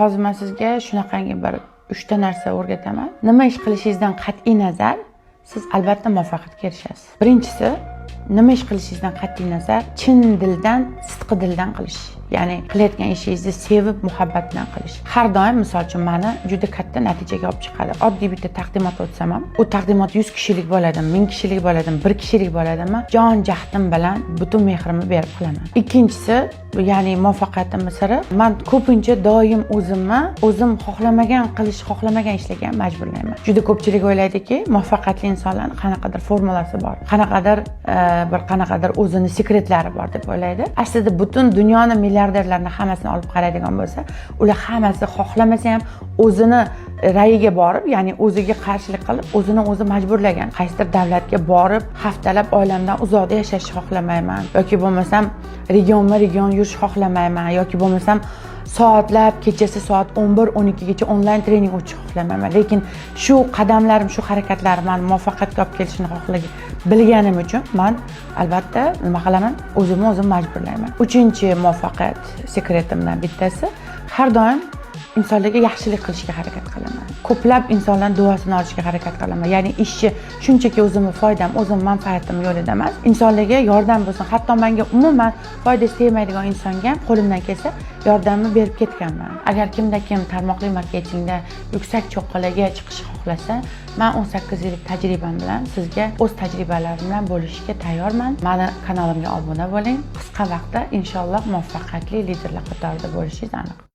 Hozir man sizga shunaqangi bir uchta narsa o'rgataman. Nima ish qilishingizdan qat'iy nazar, siz albatta muvaffaqiyatga erishasiz. Birinchisi, nima ish qilishingizdan qat'iy nazar, chin dildan, sidqi dildan qilish. Ya'ni qilayotgan ishingizni sevib, muhabbat bilan qilish. Har doim, misol uchun, mani juda katta natijaga olib chiqadi. Oddiy bitta taqdimot o'tsam ham, u taqdimot 100 kishilik bo'ladimi, 1000 kishilik bo'ladimi, bir kishilik bo'ladimi, jon jahdim bilan butun mehrimni berib qilaman. Ikkinchisi, ya'ni muvaffaqiyatimni siri, man ko'pincha doim o'zimni o'zim xohlamagan qilish, xohlamagan ishlarga ham majburlayman. Juda ko'pchilik o'ylaydiki, muvaffaqiyatli insonlarni qanaqadir formulasi bor, qanaqadir bir qanaqadir o'zini sekretlari bor deb o'ylaydi. Aslida butun dunyoni milliarderlarini hammasini olib qaraydigan bo'lsa, ular hammasi xohlamasa ham o'zini rayiga borib, ya'ni o'ziga qarshilik qilib, o'zini o'zi majburlagan. Qaysidir davlatga borib, haftalab oilamdan uzoqda yashashni xohlamayman yoki bo'lmasam regionma region yurishni xohlamayman yoki bo'lmasam soatlab, kechasi soat 11, 12 gacha onlayn trening o'tishni xohlamayman. Lekin shu qadamlarim, shu harakatlarim mani muvaffaqiyatga olib kelishini xohlagan bilganim uchun man albatta nima qilaman? O'zimni o'zim majburlayman. Uchinchi muvaffaqiyat sekretimdan bittasi, har doim insonlarga yaxshilik qilishga harakat qilaman. Ko'plab insonlarni duosini olishga harakat qilaman. Ya'ni ishni shunchaki o'zimni foydam, o'zim manfaatim yo'lida emas, insonlarga yordam bo'lsin. Hatto menga umuman foydasi tegmaydigan insonga ham qo'limdan kelsa yordamni berib ketganman. Agar kimda kim tarmoqli marketingda yuksak cho'qqilarga chiqishni xohlasa, man 18 yillik tajribam bilan sizga o'z tajribalarim bilan bo'lishishga tayyorman. Mani kanalimga obuna bo'ling. Qisqa vaqtda, inshaalloh, muvaffaqiyatli liderlar qatorida bo'lishingiz aniq.